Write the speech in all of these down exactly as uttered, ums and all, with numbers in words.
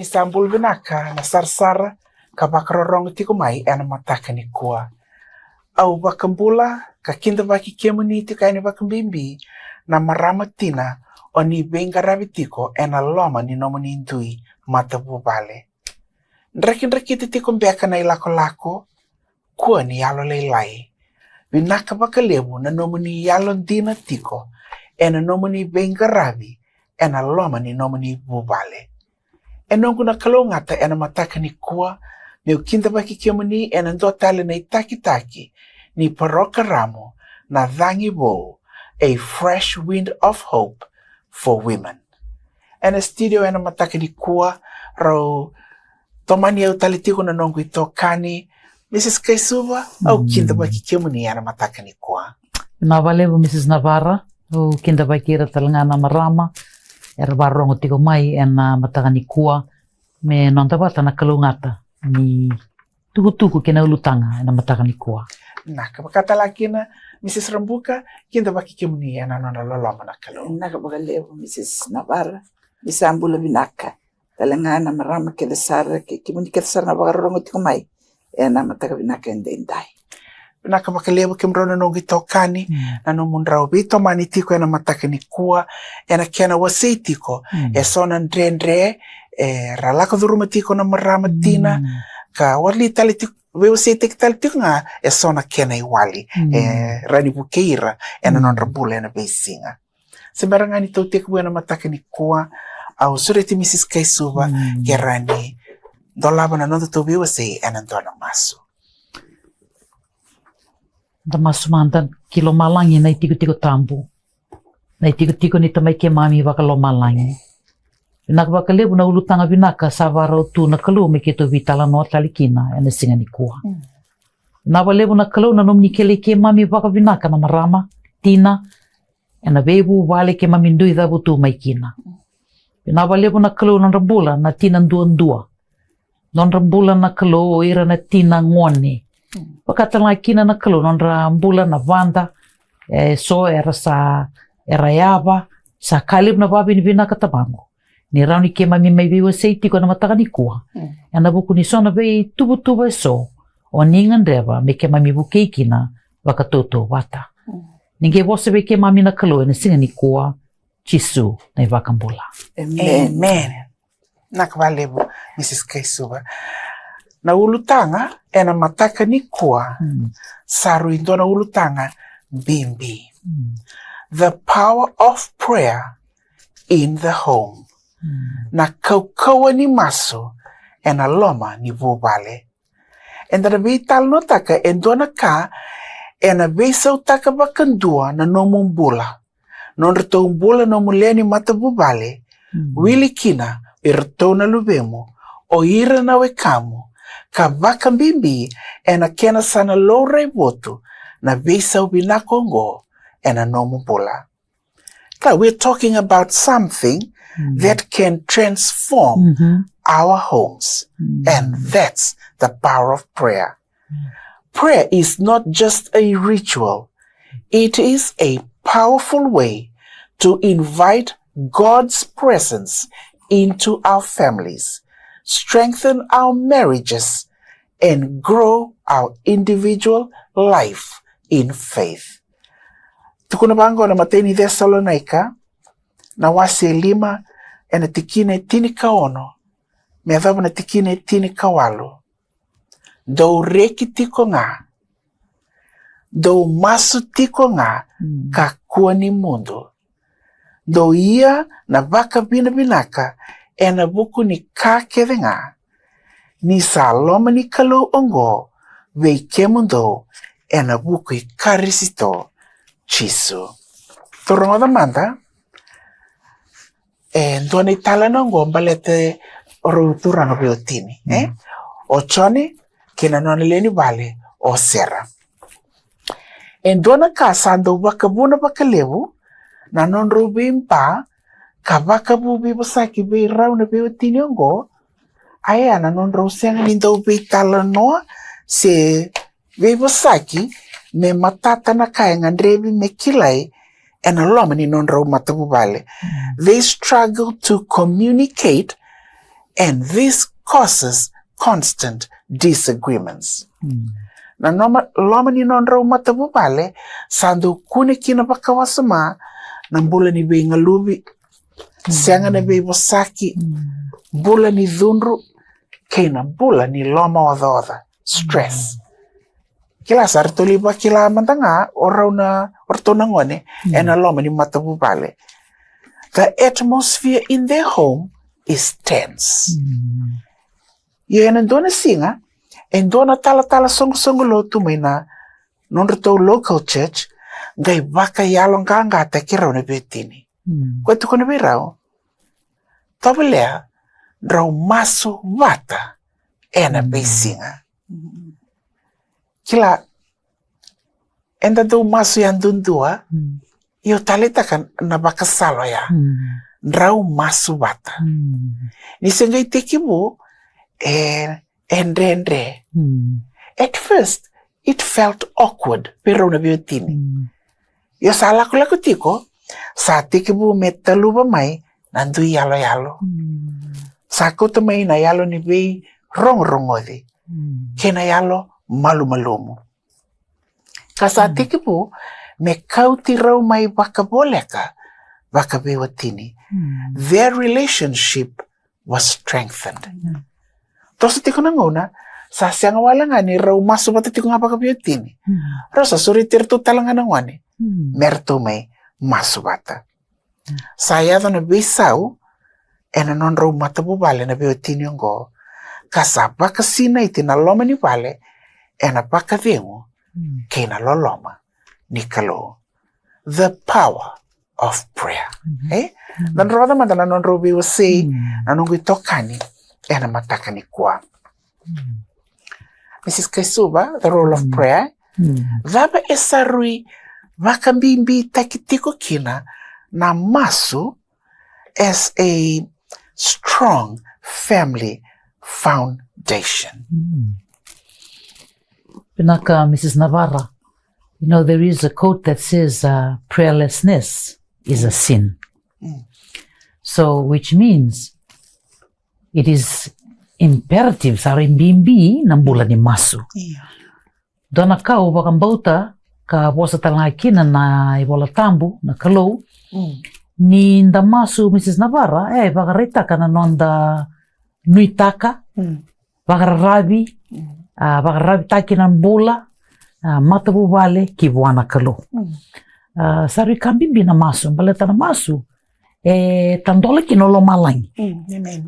Sa bula vinaka na sarasara ka vakarorogo tiko mai ena mataka nikua. Au vakabula ka kidavaki kemuni tiko yani vakabibi na marama tina o ni veiqaravi tiko ena loma ni nomuni dui matavuvale. Drakidrakita tiko beka na ilakolako, kua ni yalolailai. Vinaka vakalevu na nomuni yalodina tiko ena nomuni veiqaravi ena loma ni nomuni vuvale. E noqu na kalougata ena mataka nikua meu kidavaki kemuni ena dua tale na itakitaki ni parokaramu na Cagi Vou, a fresh wind of hope for women. Ena studio ena mataka nikua rau tomani au tale tiko na noqu itokani, Mrs Kaisuva. Au kidavaki kemuni ena mataka nikua. Vinaka vakalevu Mrs Navara. Au kidavaki ira tale ga na marama era vakarorogo tiko mai ena mataka nikua, me noda vata na kalougata ni tukutuku kei na ulutaga ena mataka nikua. Na ka vaka tale kina Mrs Rabuka, kidavaki kemuni ena nona loloma na Kalou. Na ka vakalevu Mrs Navara, ni sa bula vinaka tale ga na marama kece sara kei kemuni kece sara na vakarorogo tiko mai ena mataka vinaka edaidai. Vinaka vakalevu kemudrau na noqu itokani na nomudrau veitomani tiko ena mataka nikua. Ena kena wasei tiko e so na dredre era lako curuma tiko na marama tina, ka wali tale tiko, veiwaseitaki tale tiko ga e so na kena iwali e rawa ni vukei ira ena nodra bula ena veisiga. Se bera ga ni tou tekivu ena mataka nikua, au sureti Mrs Kaisuva ke rawa ni dolava na nodatou veiwasei ena dua na masu. Da masu mada. Ki lomalagi na itikotiko tabu, na itikotiko ni Tamai keimami vakalomalagi. Vinaka vakalevu na ulutaga vinaka sa vakarau tu na Kalou me keitou veitalanoa tale kina ena siga nikua. Vinaka vakalevu na Kalou na nomuni kilai keimami vakavinaka na marama tina ena veivuvale keimami dui cavutu mai kina. Vinaka vakalevu na Kalou nodra bula na tina duadua, nodra bula na Kalou o ira na tina gone. Vaka tale ga kina na Kalou nodra bula na vada, e so era sa, era yava, sa ka levu na vakavinavinaka Tamaqu. Ni rawa ni keimami mai veiwasei tiko ena mataka nikua ena vuku ni so na veituvatuva e so o ni gadreva me keimami vukei kina vakatautauvata. Ni qai vosa vei keimami na Kalou ena siga nikua, Jisu na iVakabula. Amen. Vinaka vakalevu Mrs Kaisuva. Na ulutaga ena mataka nikua sa rui dua na ulutaga bibi. The power of prayer in the home. Na kaukauwa ni masu ena loma ni vuvale. Eda na veitalanoataka e dua na ka ena veisautaka vakadua na nomu bula, nodratou bula nomu lewe ni matavuvale, wili kina iratou na luvemu, o ira na wekamu, ka vakabibi ena kena sa na laurai votu na veisau vinaka oqo ena nomu bula. Ka, we're talking about something that can transform our homes. And that's the power of prayer. Prayer is not just a ritual. It is a powerful way to invite God's presence into our families, strengthen our marriages, and grow our individual life in faith. Tukuna vaqo na imatai ni Cesalonaika, na wase e lima, ena tikina e tinikaono me yacova na tikina e tinikawalu. Dou reki tiko ga, dou masu tiko ga, kakua ni mudu. Dou ia na vakavinavinaka ena vuku ni ka kece ga, ni sa loma ni Kalou oqo vei kemudou ena vuku i Karisito Jisu. Tou rogoca mada e dua na italanoa oqo baleta o rau turaga veiwatini, e? O Jone kei na nona lewe ni vale o Sera. E dua na ka sa dau vakavuna vakalevu na nodrau veiba ka vakavu veivosaki vei rau na veiwatini oqo, a ya na nodrau sega ni dau veitalanoa se veivosaki me matata na ka e gadrevi me kilai ena loma ni nodrau matavuvale. They struggle to communicate and this causes constant disagreements. Na noma, loma ni nodrau matavuvale sa dau kune kina vakawasoma na bula ni veigaluvi, sega na veivosaki, bula ni cudru, kei na bula ni lomaocaoca, stress. Kila sa ratou lai vakila mada ga o rau na, o ratou na gone ena loma ni matavuvale. The atmosphere in their home is tense. Io, ena dua na siga e dua na talatala soqosoqo lotu mai na nodratou local church qai vakayaloqaqataki rau na veiwatini. Koya tukuna vei rau, tovolea drau masu vata ena veisiga. Kila, eda dau masu yadudua. Io, taleitaka na vakasala oya, drau masu vata. Ni se qai tekivu e, e dredre. At first it felt awkward vei rau na veiwatini. Io, sa lakolako tiko, sa tekivu me taluva mai na dui yaloyalo. Sa kauta mai na yalo ni veirogorogoci kei na yalo malumalumu. Ka sa tekivu me kauti rau mai vakavoleka vakaveiwatini. Their relationship was strengthened. Toso tiko na gauna, sa sega wale ga ni rau masu vata tiko ga vakaveiwatini. Rau sa sureti iratou tale ga na gone me ratou mai masu vata. Sa yaco na veisau ena nodrau matavuvale na veiwatini oqo, ka sa vakasinaiti na loma ni vale ena vakacegu kei na loloma ni Kalou. The power of prayer. E? Na rogoca mada na nodrau veiwasei na noqu itokani ena mataka nikua. Missus Kaisuva, the role of prayer. Cava e sa rui vakabibitaki tiko kina na masu as a strong family foundation? Vinaka, Missus Navara. You know, there is a quote that says, uh, prayerlessness is a sin. So, which means it is imperative, sa rui bibi na bula ni masu. Dua na ka au vakabauta ka vosa tale ga kina na iVola Tabu, na Kalou, ni da masu, Missus Navara, e vakaraitaka na noda nuitaka, vakararavi, a vakararavitaki na bula, a matavuvale ki vua na Kalou. A sa rui ka bibi na masu, baleta na masu e tadola kina o lomalagi.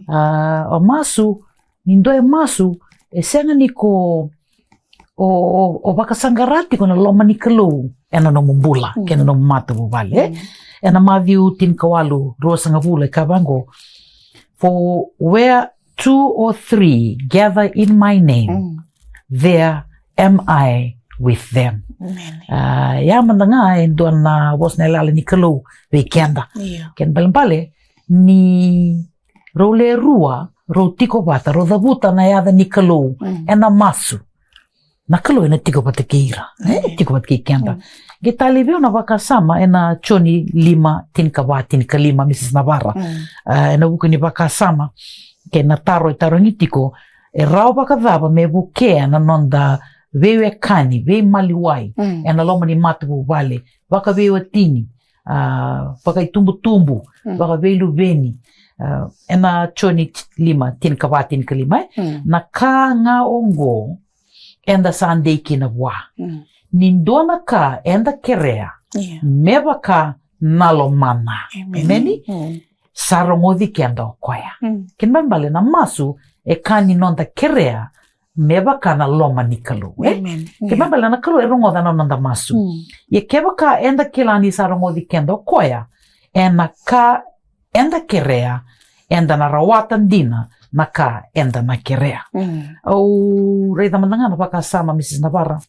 A o masu, ni dua e masu, e sega ni ko o, o, o vakasaqara tiko na loma ni Kalou ena nomu bula kei na nomu matavuvale. Ena Maciu tinikawalu, ruasagavulu e kaya vaqo, for where two or three gather in my name, there am I with them. A ia mada ga e dua na vosa na yalayala ni Kalou vei keda. Kena ibalebale ni rau le rua rau tiko vata, rau cavuta na yaca ni Kalou ena masu, na Kalou ena tiko vata kei ira, e tiko vata kei keda. Qai talei vei au na vakasama ena Joni lima, tinikava, tinikalima, Missus Navara. A ena vuku ni vakasama kei na taro e tarogi tiko, e rawa vakacava me vukea na noda veiwekani, veimaliwai ena loma ni matavuvale, vakaveiwatini, a vakaitubutubu, vakaveiluveni? A ena Joni lima, tinikava, tinikalima, e na ka ga oqo eda sa dei kina vua. Ni dua na ka eda kerea me vaka na lomana. Emeni. Sa rogoci keda o koya. Kena ibalebale na masu e ka ni noda kerea me vaka na loma ni Kalou, e? Kena ibalebale na Kalou e rogoca na noda masu. Ia kevaka eda kila ni sa rogoci keda o koya ena ka eda kerea, eda na rawata dina na ka eda na kerea. Au raica mada ga na vakasama, Missus Navara,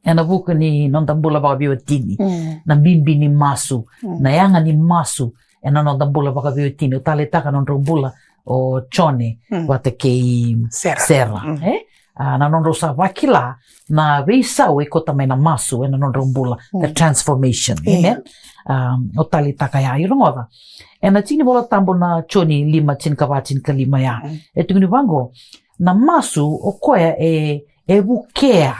ena vuku ni noda bula vakaveiwatini, na bibi ni masu, na yaga ni masu ena noda bula vakaveiwatini. Au taleitaka na nodrau bula o Jone vata kei Sera, e? A, na nodrau sa vakila na veisau e kauta mai na masu ena nodrau bula, the transformation. Amen. A, o taleitaka ya, io rogoca. Ena tiki ni Volatabu na Joni lima, tinikava, tinikalima ya. E tukuni vaqo, na masu o koya e, e vukea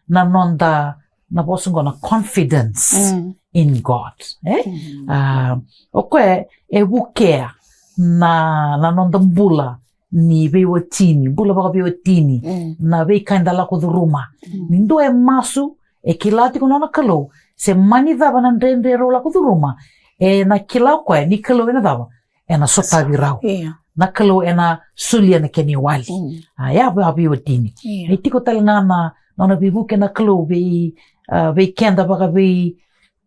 na noda, na vosa qo na confidence in God. E? A, o koya e vukea na, na noda bula ni veiwatini, bula vakaveiwatini, na veika eda lako curuma. Ni dua e masu, e kila tiko na nona Kalou, se mani cava na dredre rau lako curuma, ena kila o koya ni Kalou ena cava, ena sotavi rau. Na Kalou ena solia na kena iwali. A, ya vakaveiwatini. E tiko tale ga na, na nona veivuke na Kalou vei, a, vei keda vakavei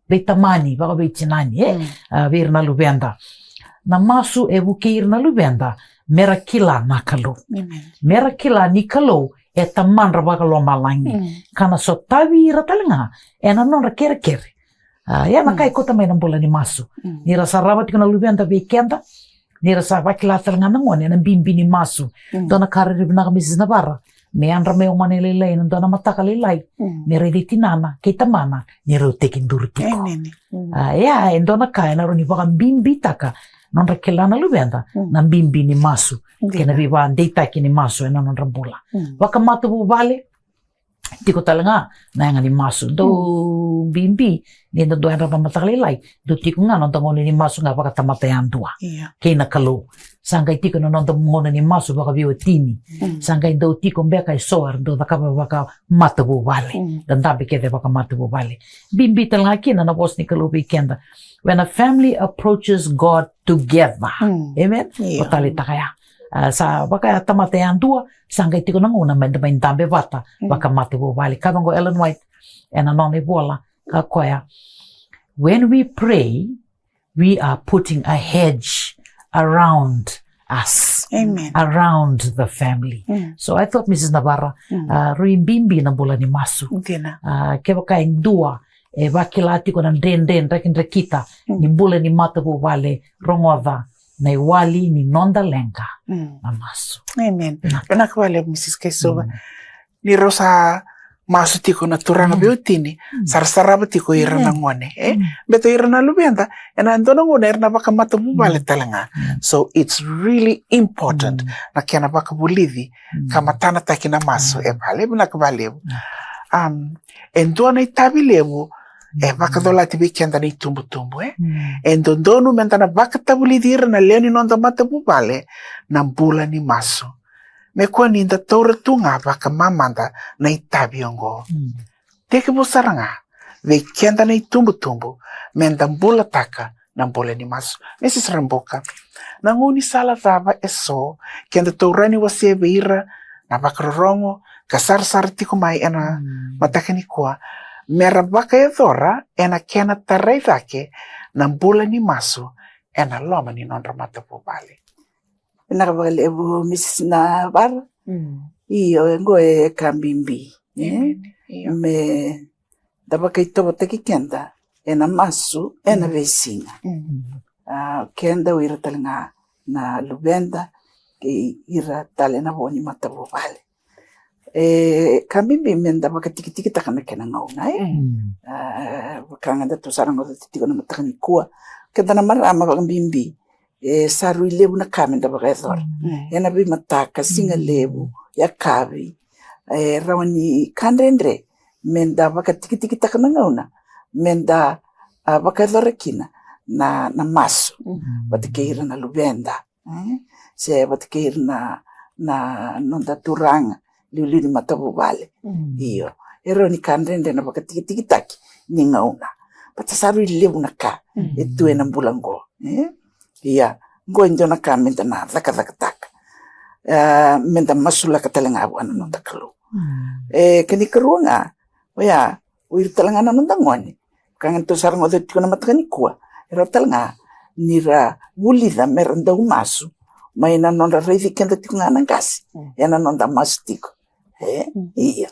veitamani, vakaveitinani, e? A, vei ira na luveda. Na masu e vukei ira na luveda mera kila na Kalou. Mera kila ni Kalou e tamadra vakalomalagi. Ka na sotavi ira tale ga ena nodra kerekere. A, ya na ka e kauta mai na bula ni masu. Ni ra sarava tiko na luveda vei keda, ni ra sa vakila tale ga na gone na bibi ni masu. Dua na ka rairai vinaka, Mrs Navara, me yadra mai o gone lailai ena dua na mataka lailai, me raici tinana kei tamana ni rau tekiduru tiko. A, ya e dua na ka ena rawa ni vakabibitaka nodra kila na luveda na bibi ni masu kei na veivakadeitaki ni masu ena nodra bula. Vakamatavuvale, tiko tale ga na yaga ni masu. Dau bibi ni da dau yadra vakamataka lailai, dau tiko ga noda gauna ni masu ga vakatamata yadua kei na Kalou. Sa qai tiko na noda gauna ni masu vakaveiwatini. Sa qai dau tiko beka eso era dau cakava vakamatavuvale, da dabe kece vakamatavuvale. Bibi tale ga kina na vosa ni Kalou vei keda, when a family approaches God together. Amen. O taleitaka ya. A, sa vaka ya tamata yadua, sa qai tiko na gauna meda mai dabe vata vakamatavuvale. Kaya vaqo Ellen White ena nona ivola, kaya o koya, when we pray, we are putting a hedge around us, around the family. So I thought, Mrs Navara, a, rui bibi na bula ni masu. A, kevaka e dua e vakila tiko na dredre drakidrakita ni bula ni matavuvale, rogoca, na iwali ni noda leqa na masu. Amen. Vinaka vakalevu, Mrs Kaisova. Ni rau sa masu tiko na turaga veiwatini, sarasarava tiko ira na gone, e? Beta ira na luveda, ena dua na gauna era na vakamatavuvale tale ga. So it's really important na kena vakavulici ka matanataki na masu e vale. Vinaka vakalevu. Um, e dua na itavi levu e vakacolati vei keda na itubutubu, e? E dodonu meda na vakatavulici ira na lewe ni noda matavuvale na bula ni masu. Me kua ni da taura tu ga vakamamada na itavi oqo. Tekivu sara ga vei keda na itubutubu meda bulataka na bula ni masu. Mrs Rabuka, na gaunisala cava eso keda taura ni wasea vei ira na vakarorogo ka sarasara tiko mai ena mataka nikua, mera vakayacora ena kena tarai cake na bula ni masu ena loma ni nodra matavuvale? Vinaka vakalevu, Mrs Navara. Io, oqo e ka bibi, e? Meda vakaitovotaki keda ena masu ena veisiga. A, keda o ira tale ga na luveda kei ira tale na vo ni matavuvale. E ka bibi meda vakatikitikitaka na kena gauna, e? A, vaka ga datou sa rogoca tiko na mataka nikua, keda na marama vakabibi, e sa rui levu na ka meda vakayacora ena veimataka, siga levu, yakavi. E rawa ni ka dredre meda vakatikitikitaka na gauna meda, a, vakayacora kina na, na masu vata kei ira na luveda, e? Se vata kei ira na, na noda turaga liuliu ni matavuvale. Io, e rawa ni ka dredre na vakatikitikitaki ni gauna, beta sa rui levu na ka e tu ena bula oqo, e? Ia, oqo e dua na ka meda na cakacakataka, e, meda masulaka tale ga vua na noda Kalou. E, kena ikarua ga, oya, o ira tale ga na noda gone, ka ga datou sa rogoca tiko na mataka nikua, e rawa tale ga ni ra vulica mera dau masu mai na nodra raici keda tiko ga na qase ena noda masu tiko. E, io.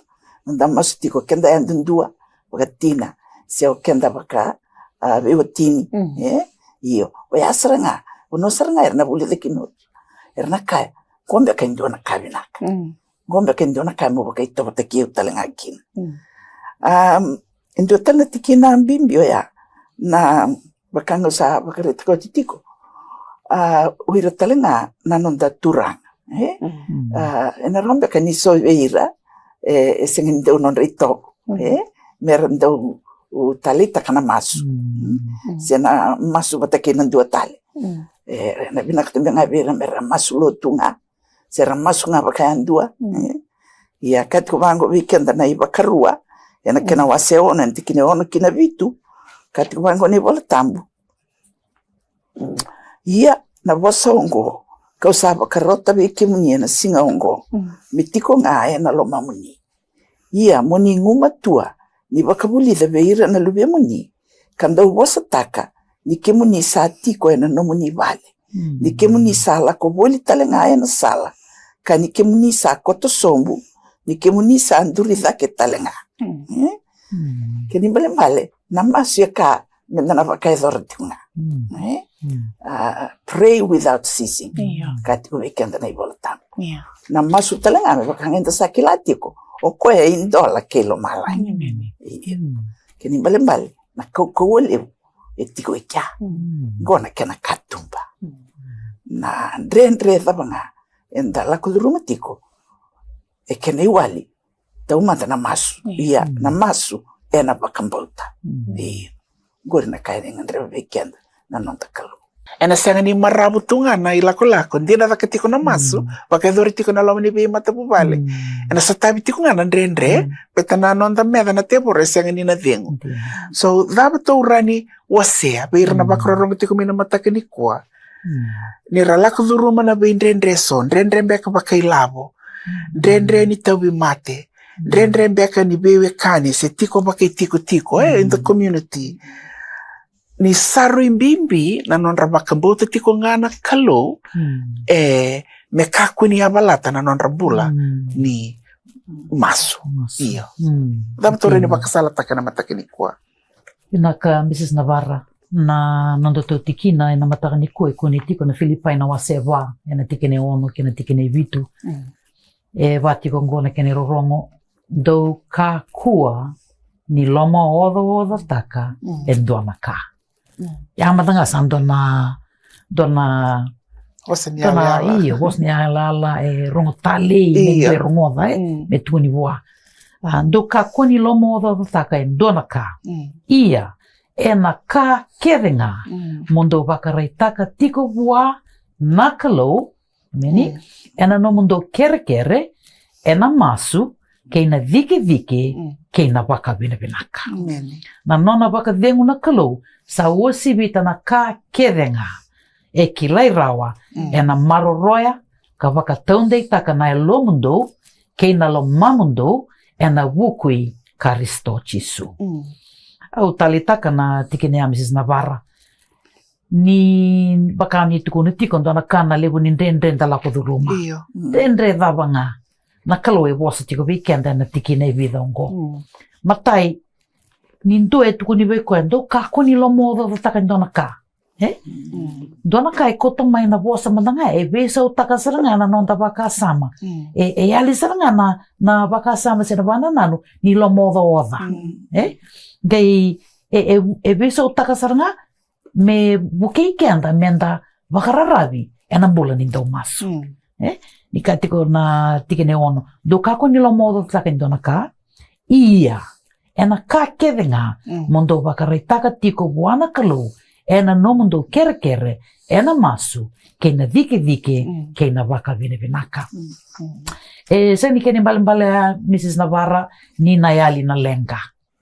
Noda masu tiko keda yadudua vakatina, se o keda vaka, a, veiwatini. E, io. Oya sara ga, o no sara ga era na vulica kina, era na kaya, qo beka e dua na ka vinaka. Qo beka e dua na ka mo vakaitovotaki au tale ga kina. Mm. Am, e dua tale na tikina bibi oya, na vaka ga au sa vakaraitaka oti tiko. A, o ira tale ga na noda turaga, e? Mm. A, ena rawa beka ni so vei ira, e, e sega ni dau nodra itovo, mm, e? Me ra dau, u, taleitaka na masu. Mm. Mm. Se na masu vata kei na dua tale. Mm. E, na vinaka tu beka ga vei ira me ra masu lotu ga. Se ra masu ga vakayadua. Mm. E. Ia, kaya tiko vaqo vei keda na iVakarua, ena kena, mm, wase ono, ena tikina e ono ki na vitu, kaya tiko vaqo na iVola Tabu. Ia, na vosa oqo kau sa vakarota vei kemuni ena siga oqo, mm, me tiko ga ena lomamuni. Ia mo ni gumatua ni vakavulica vei ira na luvemuni, ka dau vosataka ni kemuni sa tiko ena nomuni vale, mm, ni kemuni sa lako voli tale ga ena sala, ka ni kemuni sa koto sobu, ni kemuni sa duri cake tale ga. Mm. E? Mm. Kena ibalebale, na masu e ka meda na vakayacora tiko ga. Mm. E? Mm. A, pray without ceasing. Io. Ka tiko vei keda na iVola Tabu. Io. Na masu tale ga me vaka ga eda sa kila tiko, o koya e idola kei lomalagi. Amen. Io. Mm. Kena ibalebale, na kaukauwa levu e tiko e kea. Mm. Qo na kena katuba. Mm. Na dredre cava ga eda lako curuma tiko, e kena iwali, taumada na masu. Io. Ia, mm, na masu ena vakabauta. Mm. Io. Qori na ka e gadreva vei keda na noda Kalou. Ena sega ni maravu tu ga na ilakolako, dina cake tiko na masu, mm, vakayacori tiko na loma ni veimatavuvale. Mm. Ena sotavi tiko ga na dredre, mm, baleta na noda meca na tevoro e sega ni na cegu. Mm. So, cava tou rawa ni wasea vei ira na, mm, vakarorogo tiko mai na mataka nikua? Mm. Ni ra lako curuma na veidredre eso, dredre beka vakailavo, mm, dredre ni tauvimate, mm, dredre beka ni veiwekani se tiko vakaitikotiko, e, in the, mm, community. Ni sa rui bibi na nodra vakabauta tiko ga na Kalou, mm, e, me kakua ni yavalata na nodra bula, mm, ni masu. Masu. Io. Mm. Cava tou rawa ni, okay, vakasalataka na mataka nikua? Vinaka, Mrs Navara. Na nodatou tikina ena mataka nikua e kune tiko na Filipai na wase va, ena tikina e ono kei na tikina e vitu. Mm. E vaka tiko oqo na kena irorogo: Dou kakua ni lomaocaocataka, mm, e dua na ka. Mm. Ia mada ga sa dua na, dua na, vosa ni, dua na yalayala. Io, vosa ni yalayala e rogo talei, io, me dua e rogoca, e, mm, me tukuni vua. A, dou kakua ni lomaocaocataka e dua na ka. Mm. Ia, ena ka kece ga, mm, mo dou vakaraitaka tiko vua na Kalou, meni, mm, ena nomudou kerekere, ena masu, kei na cikecike, mm, kei na vakavinavinaka. Amen. Na nona vakacegu na Kalou sa uasivita na ka kece ga. E kilai rawa, mm, ena maroroya ka vakataudeitaka na yalomudou kei na lomamudou ena vuku i Karisito Jisu. Mm. Au taleitaka na tikina ya, Mrs Navara. Ni vaka ni tukuna tiko, dua na ka na levu ni dredre da lako curuma. Io. Mm. Dredre cava ga, na Kalou e vosa tiko vei keda ena tikina e vica oqo. Mm. Matai, ni dua e tukuni vei koya, dou kakua ni lomaocaocataka e dua na ka. E? Mm. Dua na ka e kauta mai na vosa mada ga, e veisautaka sara ga na noda vakasama. Mm. E, e yali sara ga na, na vakasama se na vakanananu ni lomaocaoca. Mm. E? Qai, e, e, e veisautaka sara ga me vukei keda meda vakararavi ena bula ni daumasu. Mm. E? Ni kaya tiko na tikina e ono, dou kakua ni lomaocaocataka e dua na ka, ia, ena ka kece ga, mm, mo dou vakaraitaka tiko vua na Kalou ena nomudou kerekere, ena masu, kei na cikecike, mm, kei na vakavinavinaka. Mm, mm. E sega ni kena ibalebale ya, Mrs Navara, ni na yali na leqa.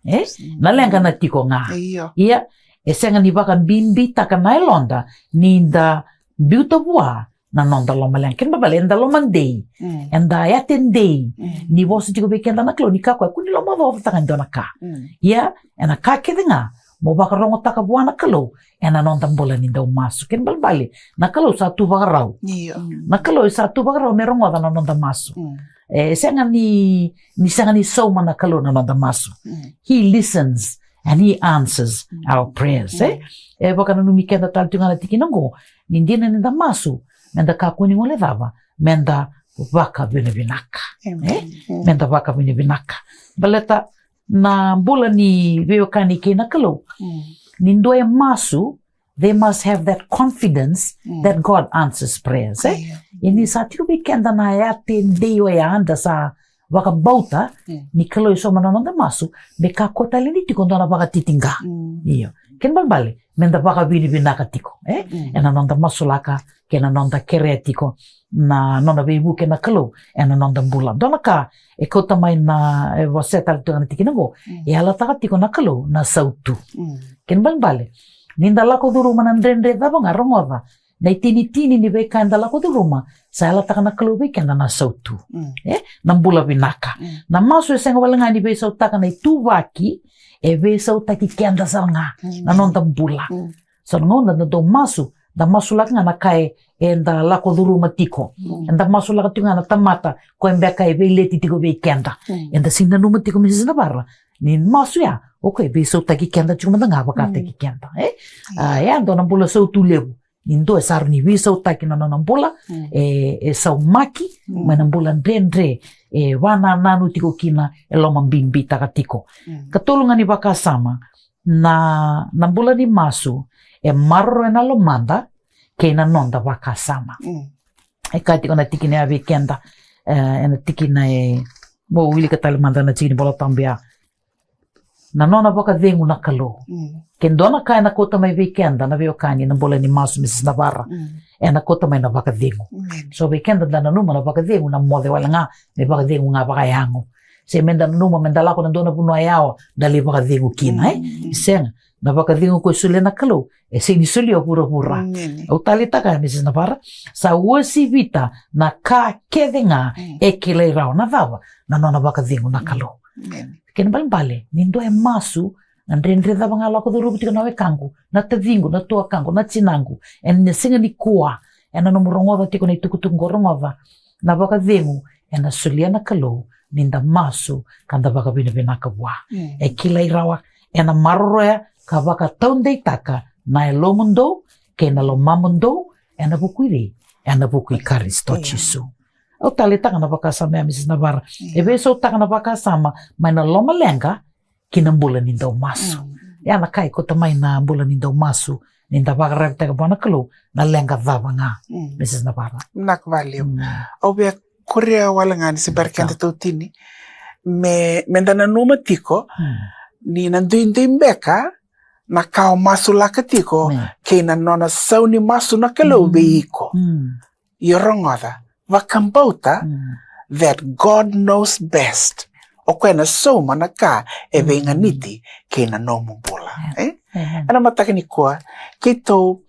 E? Mm. Na leqa na tiko ga. Io. Ia, e sega ni vakabibitaka na yaloda ni da biuta vua na noda lomaleqa. Kena ibalebale eda lomadei. Mm. Eda yatedei. Mm. Ni vosa tiko vei keda na Kalou, ni kaya o koya, kua ni lomaocaocataka e dua na ka. Mm. Ia, ena ka kece ga mo vakarogotaka vua na Kalou ena noda bula ni daumasu. Kena ibalebale, na Kalou sa tu vakarau. Io. Mm. Na Kalou sa tu vakarau me rogoca na noda masu. Mm. E sega ni, ni sega ni sauma na Kalou na noda masu. Mm. He listens and he answers, mm, our prayers, e? Mm. E vakananumi keda tale tu ga na tikina oqo, ni dina ni da masu, meda kakua ni guilecava meda vakavinavinaka. Amen. E? Mm. Meda vakavinavinaka. Baleta na bula ni veiwekani kei na Kalou. Mm. Ni dua e masu, they must have that confidence, mm, that God answers prayers. E? Io. Ia ni sa tiko vei keda na yatedei oya, da sa vakabauta, mm, ni Kalou e sauma na noda masu, me kakua tale ni tiko dua na vakatitiqa. Mm. Io. Kena ibalebale, meda vakavinavinaka tiko, e? Mm. Ena noda masulaka, kei na noda kerea tiko na nona veivuke na Kalou ena noda bula. Dua na ka e kauta mai na, e wasea tale tu ga na tikina qo, mm, e yalataka tiko na Kalou na sautu. Mm. Kena ibalebale, ni da lako curuma na dredre cava ga, rogoca, na itinitini ni veika eda lako curuma, sa yalataka na Kalou vei keda na sautu. Mm. E? Na bula vinaka. Mm. Na masu e sega wale ga ni veisautaka na ituvaki, e veisautaki keda sara ga, mm, na noda bula. Mm. So na gauna da dau masu, da masulaka ga na ka e, eda lako curuma tiko. Mm. Eda masulaka tiko ga na tamata ko e beka e veileti tiko vei keda. Mm. Eda sega ni nanuma tiko, Misisi Navara, ni masu ya, o koya e veisautaki keda tiko mada ga vakataki, mm, keda. E? A, ya dua na bula sautu levu. Ni dua e sa rawa ni veisautaki na nona bula, mm, e, e saumaki, mm, mai na bula dredre, e vanananu tiko kina, e lomabibitaka tiko. Mm. Katolu ga ni vakasama, na, na bula ni masu, e maroroya na lomada, kei na noda vakasama. Mm. E kaya tiko na tikina ya vei keda, e, ena tikina e, mo wilika tale mada na tikina iVolatabu ya. Na nona vakacegu na Kalou. Mm. Ke dua na ka ena kauta mai vei keda na veiwekani na bula ni masu, Misisi Navara. Mm. Ena kauta mai na vakacegu. Amen. So vei keda da nanuma na vakacegu na moce wale ga, me vakacegu ga vakayago. Se meda nanuma meda lako na dua na vanua yawa, da lai vakacegu kina, e? Mm. Sega, na vakacegu ko e solia na Kalou, e sega ni solia o vuravura. Amen. Au taleitaka, Misisi Navara, sa uasivita na ka kece ga, mm, e kilai rawa. Na cava? Na nona vakacegu na Kalou. Amen. Kena ibalebale, ni dua e masu, na dredre cava ga lako curuma tiko na wekaqu, na taciqu, na tuakaqu, na tinaqu, ena siga nikua, ena nomu rogoca tiko na itukutuku qo, rogoca, na vakacegu ena solia na Kalou ni da masu ka da vakavinavinaka vua. Mm. E kilai rawa, ena maroroya ka vakataudeitaka na yalomudou kei na lomamudou, ena vuku i cei? Ena vuku i Karisito, io, Jisu. Au taleitaka na vakasama ya, Misisi Navara. Io. E veisautaka na vakasama mai na lomaleqa ki na bula ni dau masu. Mm. Ya na ka e kauta mai na bula ni dau masu, ni da vakararavitaka vua na Kalou na leqa cava ga. Mm. Misisi Navara. Vinaka vakalevu. Mm. Au via kuria wale ga ni se bera keda tautini me, meda nanuma tiko, mm, ni na duidui beka na ka o masulaka tiko, mm, kei na nona sau ni masu na Kalou, mm, vei iko. Mm. Io, rogoca, vakabauta, mm, that God knows best. O koya na sauma na ka e, mm, veiganiti kei na nomu bula. Amen. E? Amen. Ena mataka nikua, keitou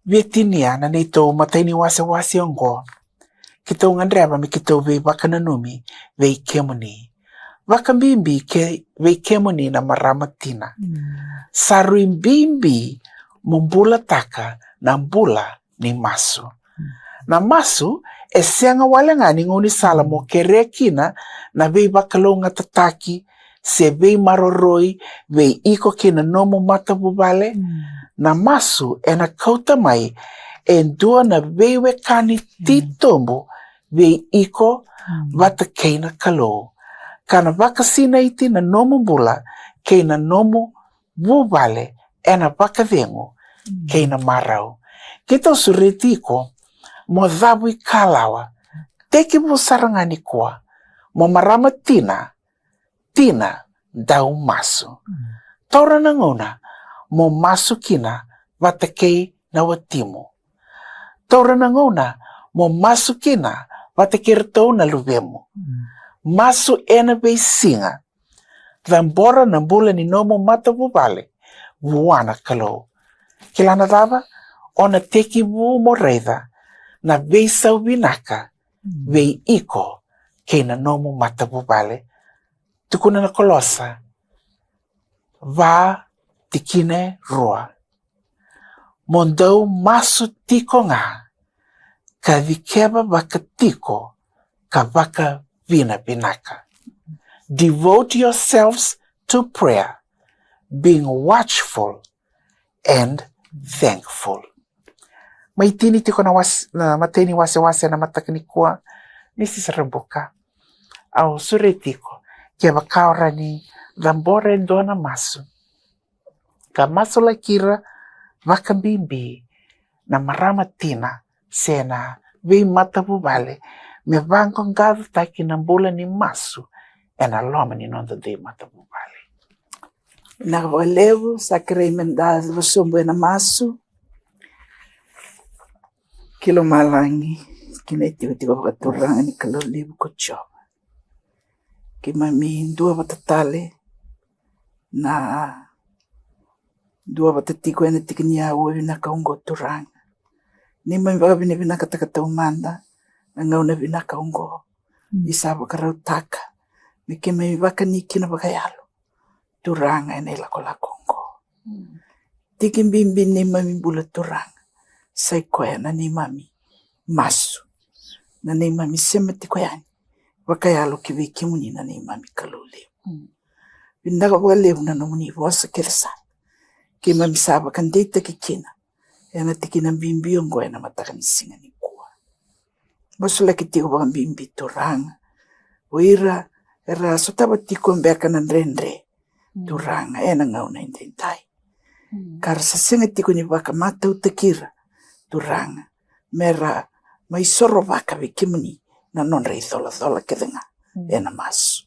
via tinia na neitou imatai ni wasewase oqo. Keitou gadreva me keitou veivakananumi vei kemuni, vakabibi kei, vei kemuni na marama tina. Mm. Sa rui bibi mo bulataka na bula ni masu. Mm. Na masu e sega wale ga ni gaunisala mo, mm, kerea kina na veivakalougatataki se veimaroroi vei iko kei na nomu matavuvale. Mm. Na masu ena kauta mai e dua na veiwekani, mm, titobu vei iko, mm, vata kei na Kalou, ka na vakasinaiti na nomu bula kei na nomu vuvale ena vakacegu, mm, kei na marau. Keitou sureti iko mo cavuikalawa, tekivu sara ga nikua, mo marama tina, tina dau masu. Mm. Taura na gauna mo masu kina vata kei na watimu. Taura na gauna mo masu kina vata kei iratou na luvemu. Mm. Masu ena veisiga. Cabora na bula ni nomu matavuvale vua na Kalou. Kila na cava? O na tekivu mo raica na veisau vinaka, mm, vei iko kei na nomu matavuvale. Tukuna na Kolosa va, tikina e rua. Mo dau masu tiko ga, ka cikeva vakatiko, ka vakavinavinaka. Devote yourselves to prayer, being watchful and thankful. Mai tini tiko na was-, na imatai ni wasewase na mataka nikua. Misisi Rabuka, au sureti iko, kevaka o rawa ni cabora e dua na masu ka masulaki ira vakabibi na marama tina se na veimatavuvale me vaqaqacotaki na bula ni masu ena loma ni noda dui matavuvale. Vinaka vakalevu. Sa kerei me da cuva sobu ena masu. Ki lomalagi, ki na itikotiko vakaturaga ni Kalou levu ko Jiova. Keimami dua vata tale na dua vata tiko ena tiki ni aua vinaka oqo Turaga. Neimami vakavinavinakataka taumada na gauna vinaka oqo. Mm. Ni sa vakarautaka me keimami vakani kina vakayalo Turaga ena ilakolako oqo. Mm. Tiki bibi neimami bula Turaga sa i koya na neimami masu, na neimami sema tiko yani vakayalo ki vei kemuni na neimami Kalou levu. Mm. Vinaka vakalevu na nomuni vosa kece sara keimami sa vakadeitaki kina ena tikina bibi oqo ena mataka ni siga nikua. Masulaki tiko vakabibi Turaga o ira era sotava tiko beka na dredre, mm, Turaga, ena gauna edaidai. Mm. Ka ra sa sega tiko ni vakamatautaki ira Turaga me ra mai sorovaka vei kemuni na nodra icolacola kece ga, mm, ena masu.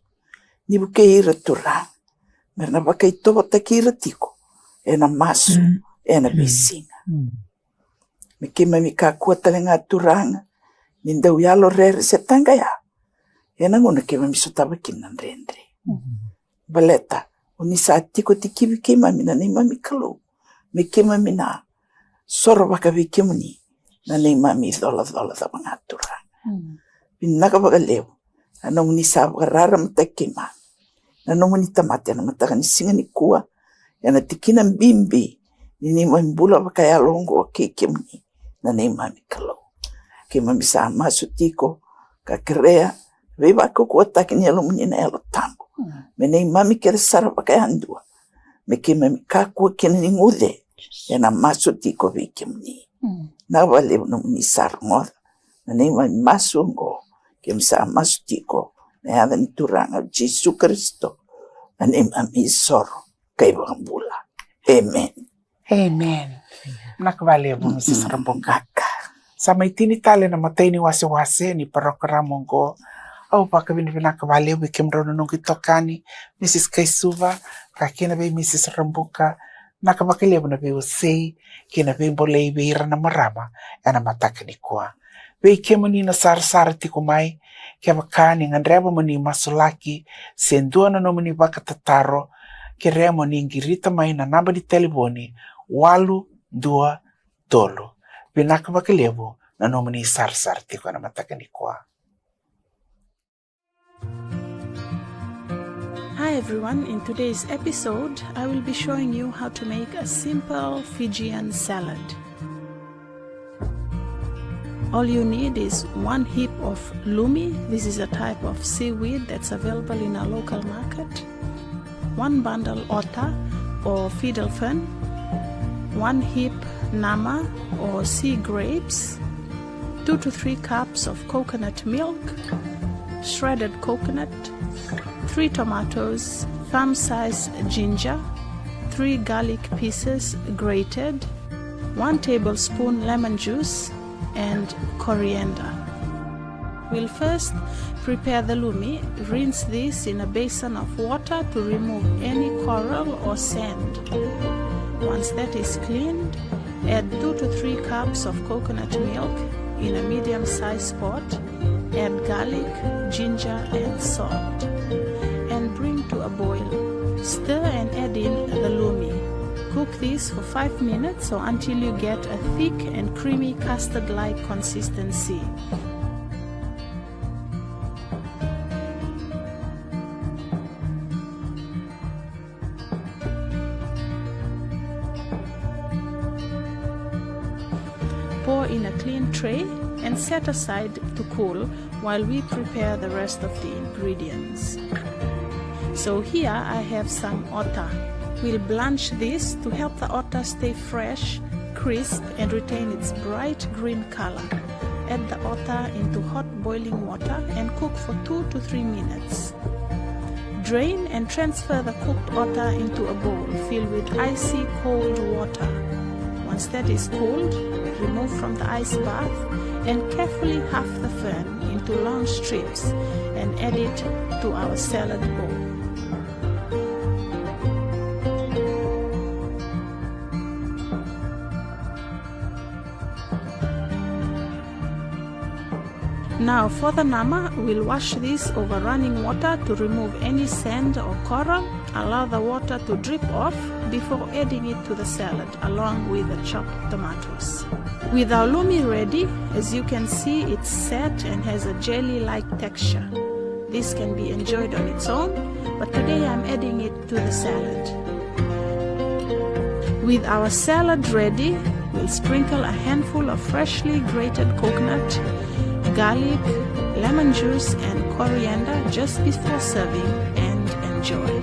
Ni vukei ira Turaga me ra na vakaitovotaki ira tiko ena masu, mm, ena, mm, veisiga. Mm. Me keimami kakua tale ga Turaga ni dau yalo rere se taqaya ena gauna keimami sotava kina na dredre. Mm. Baleta o ni sa tiko tikivi keimami na neimami Kalou me keimami na sorovaka vei kemuni na neimami icolacola cava ga Turaga. Mm. Vinaka vakalevu na nomuni sa vakararamataki keimami, na nomuni tamata ena mataka ni siga nikua ena tikina bibi ni neimami bula vakayalo oqo kei kemuni na neimami Kalou. Keimami sa masu tiko ka kerea veivakaukauwataki ni Yalomuni na Yalo Tabu, mm, me neimami kece sara vakayadua me keimami kakua kina ni guce ena masu tiko vei kemuni. Mm. Vinaka vakalevu nomuni sa rogoca na neimami masu oqo, keimami sa masu tiko ena yaca ni Turaga o Jisu Karisito, na neimami isoro ka ivakabula. Amen. Amen. Vinaka vakalevu, Misisi Rabuka. Sa mai tini tale na imatai ni wasewase ni parokaramu oqo. Au vakavinavinaka vakalevu vei kemudrau na noqu itokani, Misisi Kaisuva, ka kina vei Misisi Rabuka. Vinaka vakalevu na veiwasei kei na veibolei vei ira na marama ena mataka nikua. Vei kemuni na sarasara tiko mai, kevaka ni gadreva mo ni masulaki se dua na nomuni vakatataro, kerea mo ni qirita mai na naba ni talevoni walu dua tolu. Vinaka vakalevu na nomuni sarasara tiko ena mataka nikua. Hi everyone, in today's episode I will be showing you how to make a simple Fijian salad. All you need is one hip of lumi. This is a type of seaweed that's available in our local market. One bundle ota or fiddle fern. One hip nama or sea grapes. Two to three cups of coconut milk. Shredded coconut. Three tomatoes. Thumb size ginger. Three garlic pieces grated. One tablespoon lemon juice and coriander. We'll first prepare the lumi. Rinse this in a basin of water to remove any coral or sand. Once that is cleaned, add two to three cups of coconut milk in a medium-sized pot. Add garlic, ginger and salt and bring to a boil. Stir and add in the lumi. Cook this for five minutes or until you get a thick and creamy custard-like consistency. Pour in a clean tray and set aside to cool while we prepare the rest of the ingredients. So here I have some ota. We'll blanch this to help the ota stay fresh, crisp, and retain its bright green color. Add the ota into hot boiling water and cook for two to three minutes. Drain and transfer the cooked ota into a bowl filled with icy cold water. Once that is cooled, remove from the ice bath and carefully half the fern into long strips and add it to our salad bowl. Now for the nama, we'll wash this over running water to remove any sand or coral. Allow the water to drip off before adding it to the salad along with the chopped tomatoes. With our lumi ready, as you can see, it's set and has a jelly-like texture. This can be enjoyed on its own, but today I'm adding it to the salad. With our salad ready, we'll sprinkle a handful of freshly grated coconut, garlic, lemon juice, and coriander just before serving, and enjoy.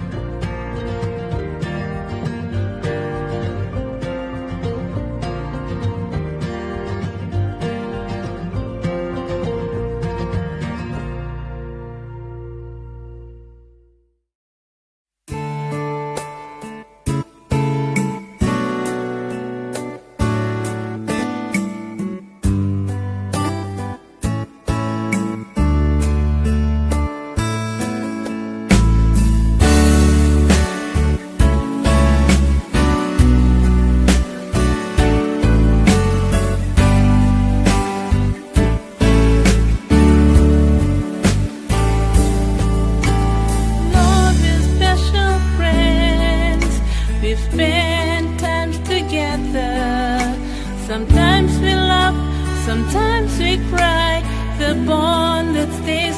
Love is special friends. We spend time together. Sometimes we laugh, sometimes we cry. The bond that stays